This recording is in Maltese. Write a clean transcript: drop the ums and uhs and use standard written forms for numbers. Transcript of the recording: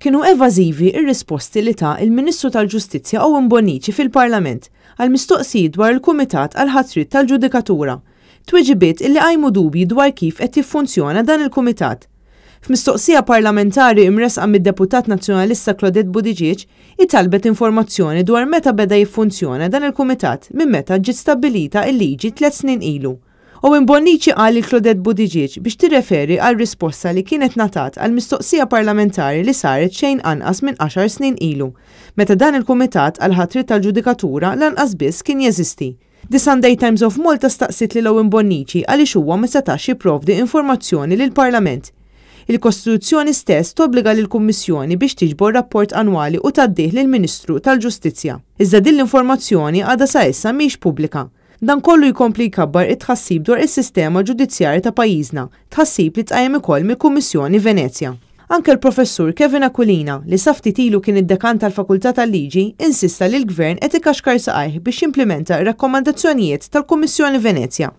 Kienu evażivi r-risposti li ta l-Ministru tal-Ġustizzja Owen Bonnici fil-Parlament għal mistoqsijiet dwar il-Kumitat għall-Ħatriet tal-Ġudikatura. Tweġibiet illi qajmu dubji dwar kif qed jiffunzjona dan il-Kumitat. F'mistoqsija parlamentari imressqa mid-Deputat Nazzjonalista Claudette Buttigieg, hi talbet informazzjoni dwar meta beda jiffunzjona dan il-Kumitat minn meta ġiet stabbilita l-liġi tlett snin ilu. Owen Bonnici qal lil Claudette Buttigieg biex tirreferi għal risposta li kienet ngħatat għal mistoqsija parlamentari li saret xejn anqas minn għaxar snin ilu, meta dan il-Kumitat għall-Ħatriet tal-Ġudikatura lanqas biss kien jeżisti. The Sunday Times of Malta staqsiet lil Owen Bonnici għaliex huwa ma setax jipprovdi informazzjoni lill-Parlament. Il-Kostituzzjoni stess tobbliga lill-Kummissjoni biex tiġbor rapport annwali u tgħaddih lill-Ministru tal-Ġustizzja. Iżda din l-informazzjoni għadha sa issa mhix pubblika. Dan kollu jkompli jkabbar it-tħassib dwar is-sistema ġudizzjarja ta' pajjiżna, tħassib li tqajjem ukoll mill-Kummissjoni Venezja. Anke l-Professur Kevin Aquilina, li sa ftit ilu kien id-Dekan tal-Fakultà tal-Liġi, insista li l-Gvern qed ikaxkar saqajh biex jimplimenta r-rakkomandazzjonijiet tal-Kummissjoni Venezja.